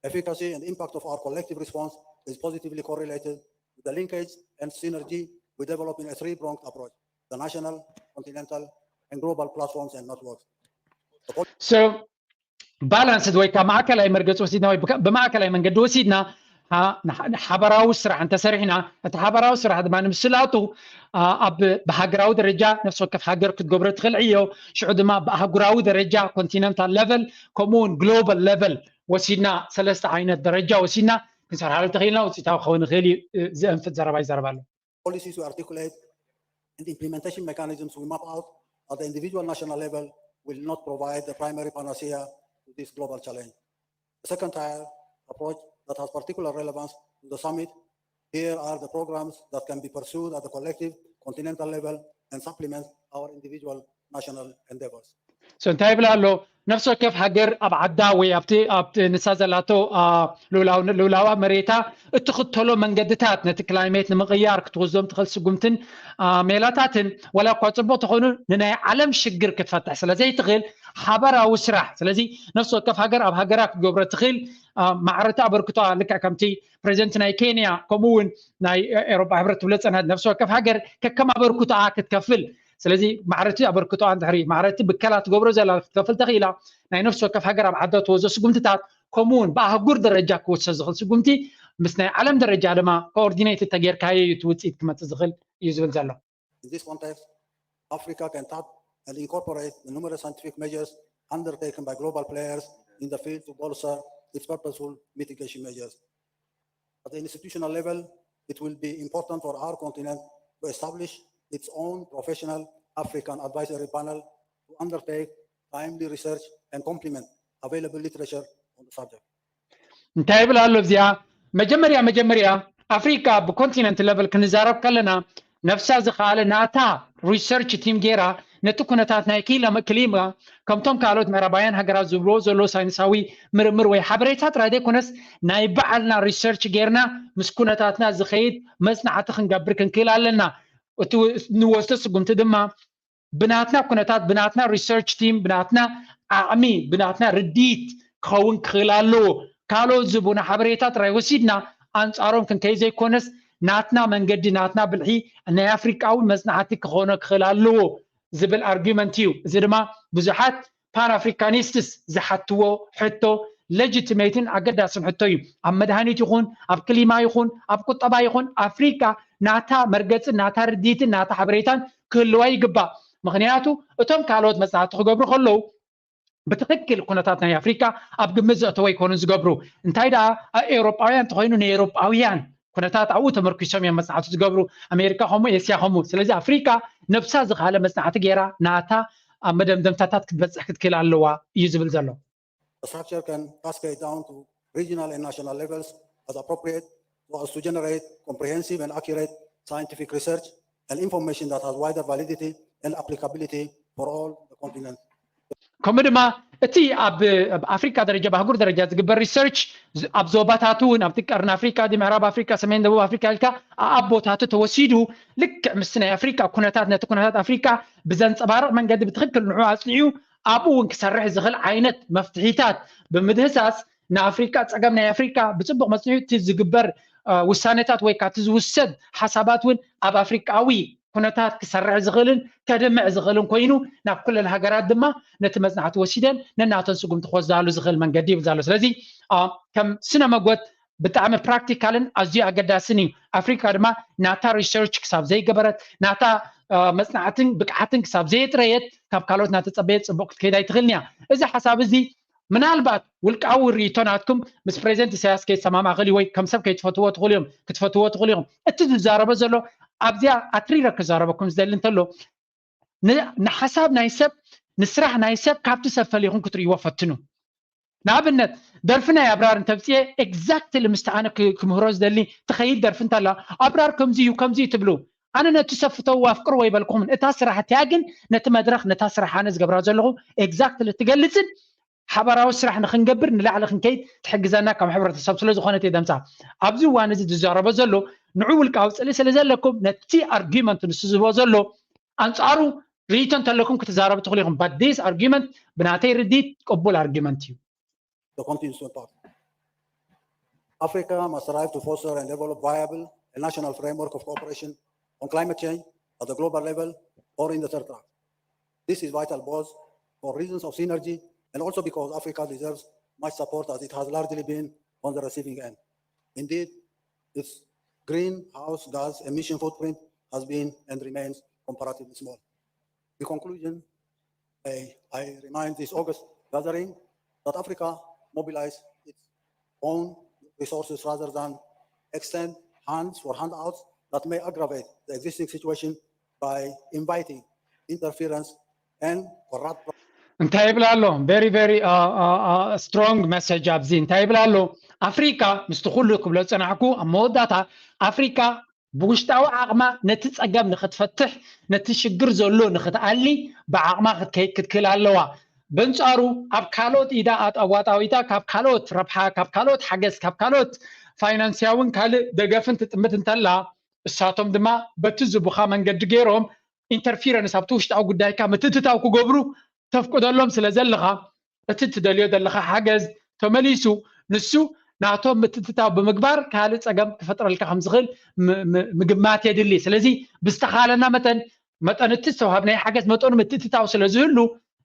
efficacy and impact of our collective response is positively correlated with the linkage and synergy we develop in a three-pronged approach: the national, continental, and global platforms and networks. So ባላንስድ ወይ ካብ ማእከላይ መርገፂ ወሲድና ወይ ብካ- ብማእከላይ መንገዲ ወሲድና ሓ- ንሓ- ንሓበራዊ ስራሕ እንተሰሪሕና፣ እቲ ሓበራዊ ስራሕ ድማ ንምስላጡ አ፣ ኣብ ብሃገራዊ ደረጃ ነፍሲ ወከፍ ሃገር ክትገብሮ ትኽእል ዕዮ፣ ሽዑ ድማ ብኣህጉራዊ ደረጃ ኮንቲነንታል ለቨል፣ ከምኡ እውን ግሎባል ለቨል ወሲድና ሰለስተ ዓይነት ደረጃ ወሲድና ክንሰርሓሉ ተኽኢልና ውፅኢታዊ ክኸውን ይኽእል እዩ። እ፣ ዘንፍት ዘረባ ይዛረብ ኣሎ። Policies we articulate and implementation mechanisms we map out at the individual national level will not provide the primary panacea to this global challenge. The second tier approach that has particular relevance to the summit here are the programs that can be pursued at the collective continental level and supplement our individual national endeavors. So እንታይ ይብል ኣሎ? ነፍሲ ወከፍ ሃገር ኣብ ዓዳ ወይ ኣብቲ ኣብቲ ንሳ ዘላቶ አ፣ ልኡላው- ልኡላዋ መሬታ እትኽተሎ መንገድታት ነቲ ክላይሜት ንምቕያር ክትወስዶም ትኽእል ስጉምትን አ፣ ሜላታትን ዋላ እኳ ፅቡቅ ተኾኑ ንናይ ዓለም ሽግር ክትፈትሕ ስለ ዘይትኽእል ሓበራዊ ስራሕ። ስለዚ ነፍሲ ወከፍ ሃገር ኣብ ሃገራ ክትገብሮ ትኽእል አ፣ ማዕረቲ ኣበርክቶ ልክዕ ከምቲ ፕሬዚደንት ናይ ኬንያ ከምኡ እውን ናይ ኤሮጳ ሕብረት ትብሎ ዝፀንሐት ነፍሲ ወከፍ ሃገር ከከም ኣበርክቶኣ ክትከፍል። ስለዚ ማዕረቲ ኣበርክቶኣ እንድሕሪ ማዕረቲ ብከላ ትገብሮ ዘላ ክትከፍል ተኽኢላ ናይ ነፍሲ ወከፍ ሃገር ኣብ ዓዳ ትወስዶ ስጉምትታት ከምኡ እውን ብኣህጉር ደረጃ ክወሰድ ዝኽእል ስጉምቲ ምስ ናይ ዓለም ደረጃ ድማ ኮኦርዲኔት ተጌርካዮ እዩ እቲ ውፅኢት ክመፅእ ዝኽእል እዩ ዝብል ዘሎ። In this context, Africa can tap and incorporate the numerous scientific measures undertaken by global players in the field to bolster its purposeful mitigation measures. At the institutional level, it will be important for our continent to establish its own professional African advisory panel to undertake timely research and complement available literature on the subject. እንታይ ይብል ኣሎ እዚኣ? መጀመርያ መጀመርያ ኣፍሪካ ብኮንቲነንት ለቨል ክንዛረብ ከለና ነፍሳ ዝኸኣለ ናታ ሪሰርች ቲም ገይራ ነቲ ኩነታት ናይ ክሊማ ከምቶም ካልኦት ምዕራባውያን ሃገራት ዝብልዎ ዘሎ ሳይንሳዊ ምርምር ወይ ሓበሬታ ጥራይ ዘይኮነስ ናይ ባዕልና ሪሰርች ገይርና ምስ ኩነታትና ዝኸይድ መፅናዕቲ ክንገብር ክንክእል ኣለና። እቲ ንወስዶ ስጉምቲ ድማ ብናትና ኩነታት ብናትና ሪሰርች ቲም ብናትና ዓቕሚ ብናትና ርድኢት ክኸውን ክኽእል ኣለዎ። ካልኦት ዝቡና ሓበሬታ ጥራይ ወሲድና ኣንፃሮም ክንከይ ዘይኮነስ ናትና መንገዲ ናትና ብልሒ ናይ ኣፍሪቃዊ መፅናዕቲ ክኾኖ ክኽእል ኣለዎ ዝብል ኣርጊመንት እዩ። እዚ ድማ ብዙሓት ፓን ኣፍሪካኒስትስ ዝሓትዎ ሕቶ ሌጂቲሜትን ኣገዳስን ሕቶ እዩ። ኣብ መድሃኒት ይኹን ኣብ ክሊማ ይኹን ኣብ ቁጠባ ይኹን ኣፍሪካ ናታ መርገፅን ናታ ርድኢትን ናታ ሓበሬታን ክህልዋ ይግባእ። ምክንያቱ እቶም ካልኦት መፅናዕቲ ክገብሩ ከለዉ ብትክክል ኩነታት ናይ ኣፍሪካ ኣብ ግምት ዘእተወ ኣይኮኑን ዝገብሩ። እንታይ ደኣ ኤውሮጳውያን እንተኮይኑ ንኤውሮጳውያን ኩነታት ኣብኡ ተመርኪሶም እዮም መፅናዕቲ ዝገብሩ። ኣሜሪካ ከምኡ፣ ኤስያ ከምኡ። ስለዚ ኣፍሪካ ነብሳ ዝካለ መፅናዕቲ ገይራ ናታ ኣብ መደምደምታታት ክትበፅሕ ክትክእል ኣለዋ እዩ ዝብል ዘሎ። The structure can cascade down to regional and national levels as appropriate so as to generate comprehensive and accurate scientific research and information that has wider validity and applicability for all the continents. ከምኡ ድማ እቲ ኣብ ኣብ ኣፍሪካ ደረጃ ብኣህጉር ደረጃ ዝግበር ሪሰርች ኣብ ዞባታት እውን ኣብቲ ቀርኒ ኣፍሪካ ምዕራብ ኣፍሪካ ሰሜን ደቡብ ኣፍሪካ ኢልካ ኣኣቦታቱ ተወሲዱ ልክዕ ምስቲ ናይ ኣፍሪካ ኩነታት ነቲ ኩነታት ኣፍሪካ ብዘንፀባርቕ መንገዲ ብትክክል ንዑ ኣፅኒዑ ኣብኡ እውን ክሰርሕ ዝኽእል ዓይነት መፍትሒታት ብምድህሳስ ንኣፍሪካ ፀገም ናይ ኣፍሪካ ብፅቡቅ መፅኒዑ እቲ ዝግበር ውሳኔታት ወይ ካብቲ ዝውሰድ ሓሳባት እውን ኣብ ኣፍሪቃዊ ኩነታት ክሰርሕ ዝኽእልን ከድምዕ ዝኽእልን ኮይኑ ናብ ኩለን ሃገራት ድማ ነቲ መፅናዕቲ ወሲደን ነናተን ስጉምቲ ክወስዳሉ ዝኽእል መንገዲ ይብል ዘሎ። ስለዚ ከም ስነ መጎት ብጣዕሚ ፕራክቲካልን ኣዝዩ ኣገዳስን እዩ። ኣፍሪካ ድማ ናታ ሪሰርች ክሳብ ዘይገበረት፣ ናታ መፅናዕትን ብቅዓትን ክሳብ ዘየጥረየት፣ ካብ ካልኦት እናተፀበየት ፅቡቅ ክትከይድ ኣይትኽእልን እያ። እዚ ሓሳብ እዚ ምናልባት ውልቃዊ ርእይቶ ናትኩም ምስ ፕሬዚደንት ኢሳያስ ከይሰማማእኽል ወይ ከም ሰብ ከይትፈትዎ ትኽእሉ እዮም ክትፈትዎ ትኽእሉ እዮም። እቲ ዝዛረቦ ዘሎ ኣብዚኣ ኣትሪረ ክዛረበኩም ዝደሊ እንተሎ፣ ንሓሳብ ናይ ሰብ፣ ንስራሕ ናይ ሰብ ካብቲ ሰብ ፈሊኹም ክትርእይዎ ፈትኑ። ንኣብነት ደርፊ ናይ ኣብራር እንተብፅየ ኤግዛክትሊ ምስቲ ኣነ ክምህሮ ዝደሊ ትኸይድ ደርፊ እንተላ ኣብራር ከምዚ እዩ ከምዚ እዩ ትብሉ። ኣነ ነቲ ሰብ ፍተው ኣፍቅርዎ ይበልኩኹምን እታ ስራሕ እቲያ ግን ነቲ መድረክ ነታ ስራሕ ኣነ ዝገብራ ዘለኹ ኤግዛክትሊ ትገልፅን ሓባራዊ ስራሕ ንክንገብር ንላዕሊ ክንከይድ ትሕግዘና ከም ሕብረተሰብ ስለ ዝኾነት እየ ደምፃ። ኣብዚ እዋን እዚ ዝዛረቦ ዘሎ ንዑ ውልቃዊ ፅልኢ ስለ ዘለኩም ነቲ ኣርጊመንት ንሱ ዝህቦ ዘሎ ኣንፃሩ ርእይቶ እንተለኩም ክትዛረቡ ትኽእሉ ኢኹም። But this argument ብናተይ ርዲት ቅቡል ኣርጊመንት እዩ። The continuous part. Africa must strive to foster and develop viable a national framework of cooperation on climate change at the global level or in the third track. This is vital both for reasons of synergy and also because Africa deserves much support as it has largely been on the receiving end. Indeed, its greenhouse gas emission footprint has been and remains comparatively small. In conclusion, I, I remind this August gathering that Africa mobilize its own resources rather than extend hands for handouts that may aggravate the existing situation by inviting interference and corrupt እንታይ ይብል ኣሎ? Very very strong message ኣብዚ እንታይ ይብል ኣሎ? ኣፍሪካ ምስቲ ኩሉ ክብሎ ዝፀናሕኩ ኣብ መወዳእታ ኣፍሪካ ብውሽጣዊ ዓቕማ ነቲ ፀገም ንክትፈትሕ ነቲ ሽግር ዘሎ ንክትኣሊ ብዓቕማ ክትከይድ ክትክእል ኣለዋ። በንፃሩ ኣብ ካልኦት ኢዳ ኣዋጣዊታ ካብ ካልኦት ረብሓ ካብ ካልኦት ሓገዝ ካብ ካልኦት ፋይናንስያውን ካልእ ደገፍን ትጥምት እንተላ እሳቶም ድማ በቲ ዝቡኻ መንገዲ ገይሮም ኢንተርፊረንስ ኣብቲ ውሽጣዊ ጉዳይካ ምትእትታው ክገብሩ ተፍቅደሎም ስለ ዘለኻ እቲ ትደልዮ ዘለኻ ሓገዝ ተመሊሱ ንሱ ናቶም ምትእትታው ብምግባር ካልእ ፀገም ክፈጥረልካ ከም ዝኽእል ምግማት የድሊ። ስለዚ ብዝተኻለና መጠን መጠን እቲ ዝተዋሃብናዮ ሓገዝ መጠኑ ምትእትታው ስለ ዝህሉ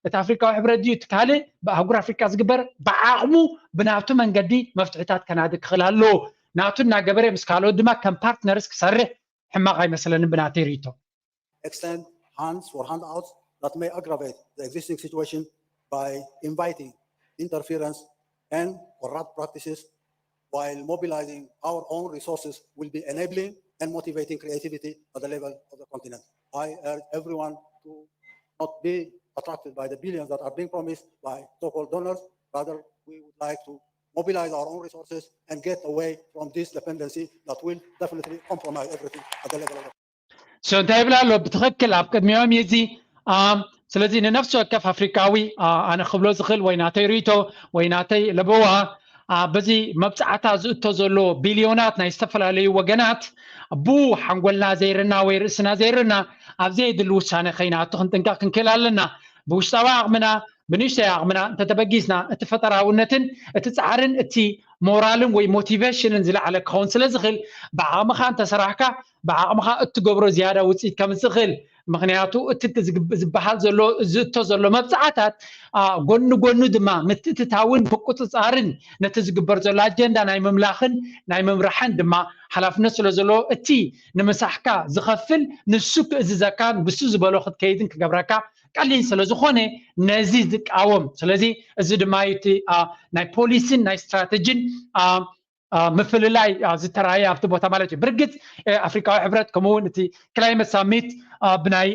እቲ ኣፍሪካዊ ሕብረት ድዩ እቲ ካልእ ብኣህጉር ኣፍሪካ ዝግበር ብዓቕሙ ብናቱ መንገዲ መፍትሕታት ከናዲ ክኽእል ኣለዎ። ናቱ እናገበረ ምስ ካልኦት ድማ ከም ፓርትነርስ ክሰርሕ ሕማቕ ኣይመስለንን ብናተይ ርእይቶ። Extend hands for handouts that may aggravate the existing situation by inviting interference and corrupt practices while mobilizing our own resources will be enabling and motivating creativity at the level of the continent. I urge everyone to not be attracted by the billions that are being promised by so-called donors. Rather, we would like to mobilize our own resources and get away from this dependency that will definitely compromise everything at the level of the so እንታይ ይብል ኣሎ ብትኽክል ኣብ ቅድሚኦም እዩ እዚ ስለዚ ንነፍሲ ወከፍ ኣፍሪካዊ ኣነ ክብሎ ዝኽእል ወይ ናተይ ርእይቶ ወይ ናተይ ለበዋ በዚ መብፃዕታ ዝእቶ ዘሎ ቢልዮናት ናይ ዝተፈላለዩ ወገናት ብኡ ሓንጎልና ዘይርና ወይ ርእስና ዘይርና ኣብ ዘየድሊ ውሳነ ከይንኣቱ ክንጥንቀቕ ክንክእል ኣለና። ብውሽጣዊ ዓቕምና ብንእሽተይ ዓቕምና እንተተበጊስና እቲ ፈጠራውነትን እቲ ፃዕርን እቲ ሞራልን ወይ ሞቲቬሽንን ዝለዓለ ክኸውን ስለ ዝኽእል ብዓቕምኻ እንተሰራሕካ ብዓቕምኻ እትገብሮ ዝያዳ ውፅኢት ከምፅእ ይኽእል። ምኽንያቱ እቲ ዝበሃል ዘሎ ዝእቶ ዘሎ መብፅዓታት ጎኒ ጎኑ ድማ ምትእትታውን ምቁፅፃርን ነቲ ዝግበር ዘሎ ኣጀንዳ ናይ ምምላኽን ናይ ምምራሕን ድማ ሓላፍነት ስለ ዘለዎ እቲ ንምሳሕካ ዝኸፍል ንሱ ክእዝዘካን ብሱ ዝበሎ ክትከይድን ክገብረካ ቀሊል ስለ ዝኾነ ነዚ ዝቃወም። ስለዚ እዚ ድማ እዩ እቲ ናይ ፖሊሲን ናይ ስትራተጂን ምፍልላይ ዝተራእየ ኣብቲ ቦታ ማለት እዩ። ብርግፅ ኣፍሪካዊ ሕብረት ከምኡ እውን እቲ ክላይመት ሳሚት ብናይ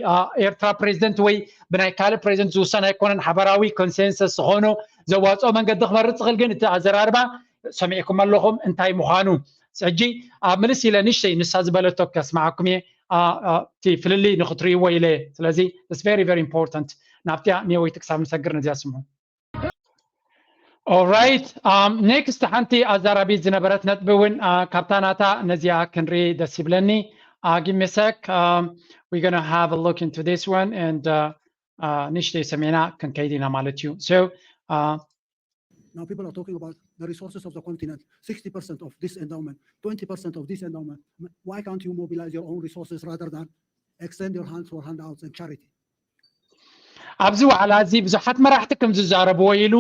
ኤርትራ ፕሬዚደንት ወይ ብናይ ካልእ ፕሬዚደንት ዝውሰን ኣይኮነን፣ ሓበራዊ ኮንሴንሰስ ዝኾኖ ዘዋፅኦ መንገዲ ክመርፅ ይኽእል። ግን እቲ ኣዘራርባ ሰሚዕኩም ኣለኹም እንታይ ምዃኑ። ሕጂ ኣብ ምልስ ኢለ ንእሽተይ ንሳ ዝበለቶ ከስምዓኩም እየ። እቲ ፍልልይ ንክትርእይዎ ኢለ። ስለዚ it's very very important ናብቲያ ኔወይቲ ክሳብ ንሰግር ነዚያ ስምዑ። Alright, um, next ሓንቲ ኣዛራቢት ዝነበረት ነጥቢ እውን uh, ካብታ ናታ ነዚኣ ክንርኢ ደስ ይብለኒ። Uh, give me a sec. Um, we're gonna have a look into this one and uh, uh, ንእሽተይ ሰሜና ክንከይድ ኢና ማለት እዩ። So uh, Now people are talking about the resources of the continent, sixty percent of this endowment, twenty percent of this endowment. Why can't you mobilize your own resources rather than extend your hands for handouts and charity? ኣብዚ ዋዕላ እዚ ብዙሓት መራሕቲ ከም ዝዛረብዎ ኢሉ፣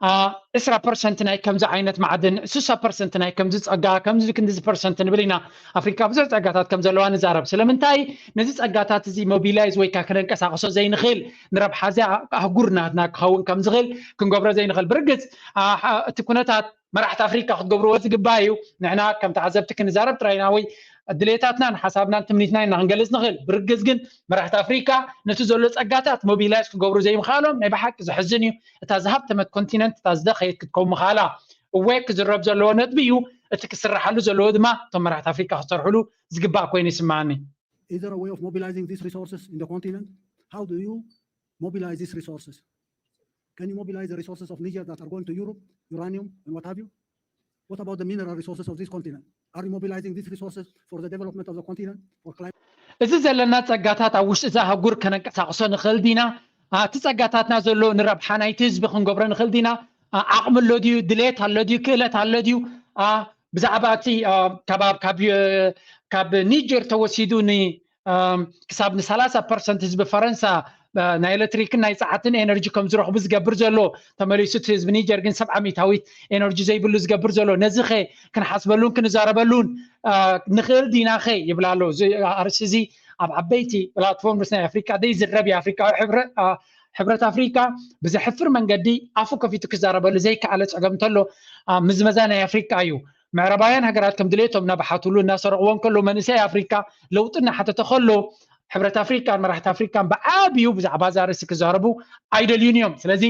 አ፣ ዕስራ ፐርሰንት ናይ ከምዚ ዓይነት ማዕድን፣ ስሳ ፐርሰንት ናይ ከምዚ ጸጋ፣ ከምዚ ክንድዚ ፐርሰንት ንብል ኢና። ኣፍሪካ ብዙሕ ጸጋታት ከም ዘለዋ ንዛረብ። ስለምንታይ ነዚ ጸጋታት እዚ ሞቢላይዝ ወይ ከዓ ከነንቀሳቕሶ ዘይንኽእል፣ ንረብሓ እዚ ኣህጉር ናትና ክኸውን ከም ዝኽእል ክንገብሮ ዘይንኽእል? ብርግጽ፣ አ፣ አ፣ እቲ ኩነታት መራሕቲ ኣፍሪካ ክትገብርዎ ዝግባእ እዩ። ንሕና ከም ተዓዘብቲ ክንዛረብ ጥራይና ወይ ድሌታትናን ሓሳብናን ትምኒትና ኢና ክንገልጽ ንኽእል። ብርግጽ ግን መራሕቲ ኣፍሪካ ነቲ ዘሎ ጸጋታት ሞቢላይዝ ክገብሩ ዘይምኽኣሎም ናይ ብሓቂ ዘሕዝን እዩ። እታ ዝሃብተመት ኮንቲነንት እታ ዝደኸየት ክትከውን ምኽኣላ እወ ክዝረብ ዘለዎ ነጥቢ እዩ። እቲ ክስራሓሉ ዘለዎ ድማ እቶም መራሕቲ ኣፍሪካ ክሰርሕሉ ዝግባእ ኮይኑ ይስምዓኒ። Is there a way of mobilizing these resources in the continent? How do you mobilize these resources? Can you mobilize the resources of Niger that are going to Europe, uranium and what have you? What about the mineral resources of this continent? Are you mobilizing these resources for the development of the continent, for climate? እዚ ዘለና ጸጋታት ኣብ ውሽጢ እዛ ኣህጉር ከነንቀሳቕሶ ንኽእል ዲና? አ፣ እቲ ጸጋታትና ዘሎ ንረብሓ ናይቲ ህዝቢ ክንገብሮ ንኽእል ዲና? አ፣ ዓቕሚ ኣሎ ድዩ? ድሌት ኣሎ ድዩ? ክእለት ኣሎ ድዩ? አ፣ ብዛዕባ እቲ፣ አ፣ ካብ፣ ካብ፣ እ፣ ካብ ኒጀር ተወሲዱ ን፣ እ፣ ክሳብ ን ሰላሳ ፐርሰንት ህዝቢ ፈረንሳ፣ እ፣ ናይ ኤሌክትሪክን ናይ ጸዓትን ኤነርጂ ከም ዝረኽቡ ዝገብር ዘሎ፣ ተመሊሱ እቲ ህዝቢ ኒጀር ግን ሰብዓ ሚእታዊት ኤነርጂ ዘይብሉ ዝገብር ዘሎ፣ ነዚ ኸ ክንሓስበሉን ክንዛረበሉን፣ እ፣ ንኽእል ዲና ኸ ይብል ኣሎ። እዚ ኣርእስቲ እዚ ኣብ ዓበይቲ ፕላትፎርምስ ናይ ኣፍሪካ ዘይዝረብ እዩ። ኣፍሪካዊ ሕብረ-፣ እ፣ ሕብረት ኣፍሪካ ብዘሕፍር መንገዲ ኣፉ ከፊቱ ክዛረበሉ ዘይከኣለ ጸገም እንተሎ፣ አ፣ ምዝመዛ ናይ ኣፍሪካ እዩ። ምዕራባውያን ሃገራት ከም ድሌቶም እናበሓትሉ እናሰረቕዎ እንከሎ፣ መንእሰይ ኣፍሪካ ለውጢ እናሓተተ ከሎ፣ ሕብረት ኣፍሪካን መራሕቲ ኣፍሪካን ብዓብዩ ብዛዕባ እዛ ርእሲ ክዛረቡ ኣይደልዩን እዮም። ስለዚ፣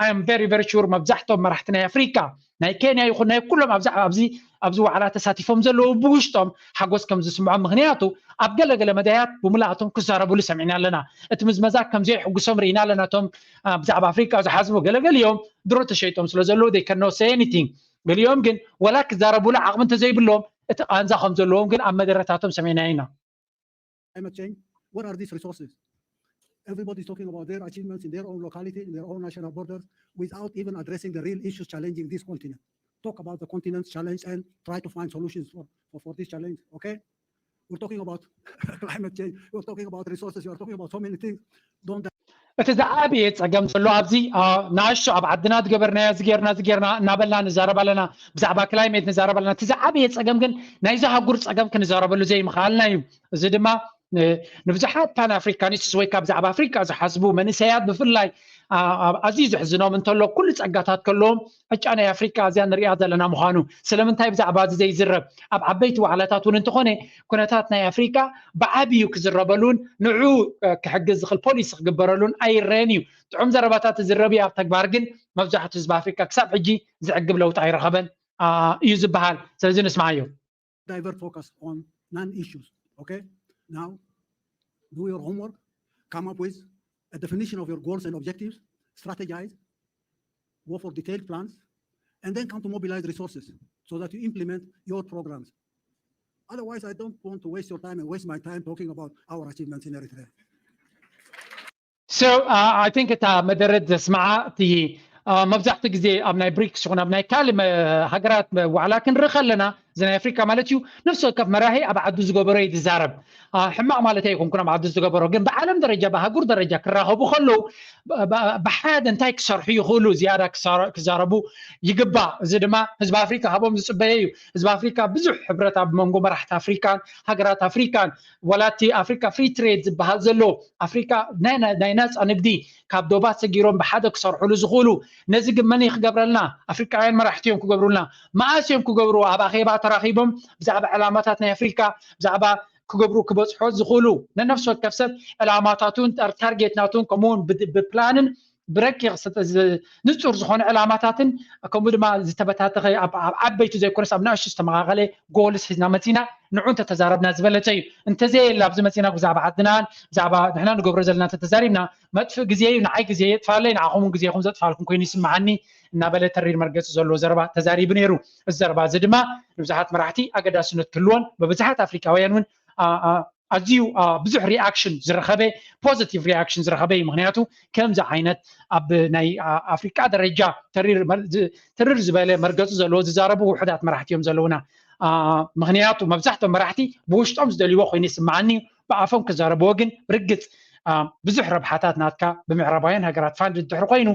I am very, very sure መብዛሕቶም መራሕቲ ናይ ኣፍሪካ፣ ናይ ኬንያ ይኹን ናይ ኩሎም ኣብዚ፣ ኣብዚ፣ ኣብዚ ዋዕላ ተሳቲፎም ዘለዉ ብውሽጦም ሓጎስ ከም ዝስምዖም፣ ምኽንያቱ ኣብ ገለ ገለ መዳያት ብምልኣቶም ክዛረብሉ ሰሚዕና ኣለና። እቲ ምዝመዛ ከም ዘየሕጉሶም ርኢና ኣለና። እቶም፣ አ፣ ብዛዕባ ኣፍሪካ ዝሓስቡ ገለገሊኦም ድሮ ተሸይጦም ስለ ዘለዉ they cannot say anything። ገሊኦም ግን ወላ ክዛረብሉ ዓቕሚ እንተዘይብሎም እቲ ቃንዛ ከም ዘለዎም ግን ኣብ መደረታቶም ሰሚዕና ኢና። Climate change, what are these resources? Everybody is talking about their achievements in their own locality, in their own national borders, without even addressing the real issues challenging this continent. Talk about the continent's challenge and try to find solutions for, for, for this challenge, okay? We're talking about climate change, we're talking about resources, you're talking about so many things. Don't እቲ ዝዓበየ ጸገም ዘሎ ኣብዚ፣ አ፣ ንኣሽቱ ኣብ ዓድና ዝገበርናዮ፣ እዚ ጌርና፣ እዚ ጌርና እናበልና ንዛረብ ኣለና፣ ብዛዕባ ክላይሜት ንዛረብ ኣለና። እቲ ዝዓበየ ጸገም ግን ናይዚ ኣህጉር ጸገም ክንዛረበሉ ዘይምኽኣልና እዩ። እዚ ድማ ን-፣ ንብዙሓት ፓን ኣፍሪካኒስትስ ወይ ካብ ብዛዕባ ኣፍሪካ ዝሓስቡ መንእሰያት ብፍላይ፣ አ፣ አ፣ ኣዝዩ ዘሕዝኖም እንተሎ፣ ኩሉ ጸጋታት ከለዎም ዕጫ ናይ ኣፍሪካ እዚኣ ንሪኣ ዘለና ምዃኑ። ስለምንታይ ብዛዕባ እዚ ዘይዝረብ? ኣብ ዓበይቲ ዋዕላታት እውን እንተኾነ ኩነታት ናይ ኣፍሪካ ብዓብዩ ክዝረበሉን ንዑ፣ እ፣ ክሕግዝ ዝኽእል ፖሊሲ ክግበረሉን ኣይረኣየን እዩ። ጥዑም ዘረባታት ዝዝረብ እዩ፣ ኣብ ተግባር ግን መብዛሕትኡ ህዝቢ ኣፍሪካ ክሳብ ሕጂ ዝዕግብ ለውጢ ኣይረኸበን፣ አ፣ እዩ ዝበሃል። ስለዚ ንስምዓዮ። Divert focus on non-issues, okay? Now, do your homework, come up with a definition of your goals and objectives, strategize, go for detailed plans, and then come to mobilize resources so that you implement your programs. Otherwise, I don't want to waste your time and waste my time talking about our achievements in Eritrea. So, uh, I think እታ መደረት ዘስምዓ እቲ፣ uh፣ መብዛሕትኡ ግዜ ኣብ ናይ ብሪክስ ይኹን ኣብ ናይ ካልእ መ-፣ ሃገራት መ-፣ ዋዕላ ክንርኢ ከለና፣ እዚ ናይ ኣፍሪካ ማለት እዩ፣ ነፍሲ ወከፍ መራሒ ኣብ ዓዱ ዝገበሮ እዩ ዝዛረብ። Uh፣ ሕማቕ ማለት ኣይኮንኩን ኣብ ዓዱ ዝገበሮ፣ ግን ብዓለም ደረጃ ብኣህጉር ደረጃ ክራኸቡ ከለዉ ብ-፣ ብ-፣ ብሓደ እንታይ ክሰርሑ ይኽእሉ ዝያዳ ክሳረ-፣ ክዛረቡ ይግባእ። እዚ ድማ ህዝቢ ኣፍሪካ ካብኦም ዝፅበዮ እዩ። ህዝቢ ኣፍሪካ ብዙሕ ሕብረት ኣብ መንጎ መራሕቲ ኣፍሪካን ሃገራት ኣፍሪካን፣ ዋላ እቲ ኣፍሪካ ፍሪ ትሬድ ዝበሃል ዘሎ ኣፍሪካ ናይ፣ ናይ፣ ናይ ናፃ ንግዲ ካብ ዶባት ሰጊሮም ብሓደ ክሰርሕሉ ዝኽእሉ፣ ነዚ ግን መን እዩ ክገብረልና? ኣፍሪካውያን መራሕቲ እዮም ክገብሩልና። መኣስ እዮም ክገብሩ? ኣብ ኣኼባ ተራኺቦም ብዛዕባ ዕላማታት ናይ ኣፍሪካ ብዛዕባ ክገብሩ ክበፅሖ ዝኽእሉ፣ ነነፍሲ ወከፍ ሰብ ዕላማታቱን ታር-፣ ታርጌት ናቱን ከምኡውን ብ-፣ ብፕላንን ብረቂቕ ስተ-፣ ዝ-፣ ንጹር ዝኾነ ዕላማታትን ከምኡ ድማ ዝተበታተኸ ኣብ፣ ኣብ ዓበይቲ ዘይኮነስ ኣብ ንኣሽቱ ዝተመቓቐለ ጎልስ ሒዝና መጺና ንዑ እንተተዛረብና ዝበለጸ እዩ። እንተዘየለ ኣብዚ መጺና ብዛዕባ ዓድናን ብዛዕባ ንሕና ንገብሮ ዘለና እንተተዛሪብና መጥፍእ ግዜ እዩ፣ ንዓይ ግዜ የጥፋለይ፣ ንዓኹም እውን ግዜኹም ዘጥፋልኩም ኮይኑ ይስምዓኒ እናበለ ተሪር መርገጺ ዘለዎ ዘረባ ተዛሪቡ ነይሩ። እዚ ዘረባ እዚ ድማ ንብዙሓት መራሕቲ ኣገዳስነት ክህልዎን ብብዙሓት ኣፍሪካውያን እውን ኣ-፣ ኣ-፣ ኣዝዩ፣ ኣ፣ ብዙሕ ሪኣክሽን ዝረኸበ፣ ፖዚቲቭ ሪኣክሽን ዝረኸበ እዩ። ምኽንያቱ ከምዚ ዓይነት ኣብ ናይ፣ ኣ፣ ኣፍሪቃ ደረጃ ተሪር መር-፣ ዝ-፣ ትርር ዝበለ መርገጺ ዘለዎ ዝዛረቡ ውሑዳት መራሕቲ እዮም ዘለውና። ኣ፣ ምኽንያቱ መብዛሕትኦም መራሕቲ ብውሽጦም ዝደልይዎ ኮይኑ ይስምዓኒ እዩ። ብኣፎም ክዛረብዎ ግን ብርግጽ፣ ብዙሕ ረብሓታት ናትካ ብምዕራባውያን ሃገራት ፋንድ እንድሕር ኮይኑ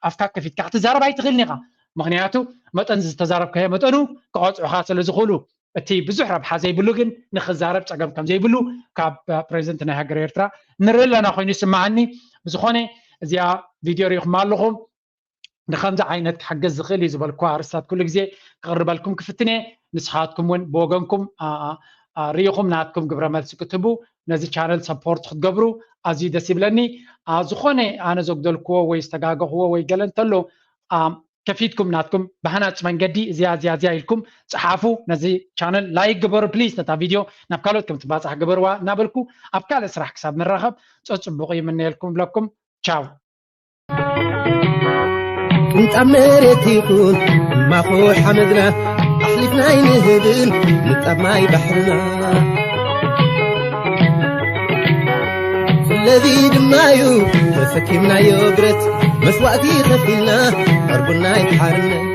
ኣፍካ ከፊትካ ክትዛረብ ኣይትኽእልን ኢኻ። ምክንያቱ መጠን ዝተዛረብካዮ መጠኑ ክቐፅዑኻ ስለ ዝኽእሉ፣ እቲ ብዙሕ ረብሓ ዘይብሉ ግን ንክዛረብ ፀገም ከም ዘይብሉ ካብ ፕሬዚደንት ናይ ሃገር ኤርትራ ንርኢ ኣለና ኮይኑ ይስምዓኒ። ብዝኾነ እዚኣ ቪድዮ ርኢኹም ኣለኹም። ንከምዚ ዓይነት ክሕግዝ ዝኽእል እዩ ዝበልኩ ኣርስታት ኩሉ ግዜ ክቕርበልኩም ክፍትን እየ። ንስኻትኩም እውን ብወገንኩም ርኢኹም ናትኩም ግብረ መልሲ ክትህቡ፣ ነዚ ቻነል ሰፖርት ክትገብሩ ኣዝዩ ደስ ይብለኒ። ዝኾነ ኣነ ዘጉደልክዎ ወይ ዝተጋገኽዎ ወይ ገለ እንተሎ ከፊትኩም ናትኩም ብሃናፂ መንገዲ እዚያ እዚያ እዚያ ኢልኩም ፀሓፉ። ነዚ ቻነል ላይክ ግበሩ ፕሊዝ። ነታ ቪድዮ ናብ ካልኦት ከም ትባፃሕ ግበርዋ እናበልኩ ኣብ ካልእ ስራሕ ክሳብ ንራኸብ ፀፅቡቕ ይምነየልኩም ብለኩም። ቻው። ቅንጣብ መሬት ይኹን ማኹ ሓመድና ኣሕሊፍና ኣይንህብን ንጣብ ማይ ባሕርና። ስለዚ ድማ እዩ ተሰኪምናዮ ብረት መስዋእቲ ከፊልና ዕርቡና ይትሓርነ።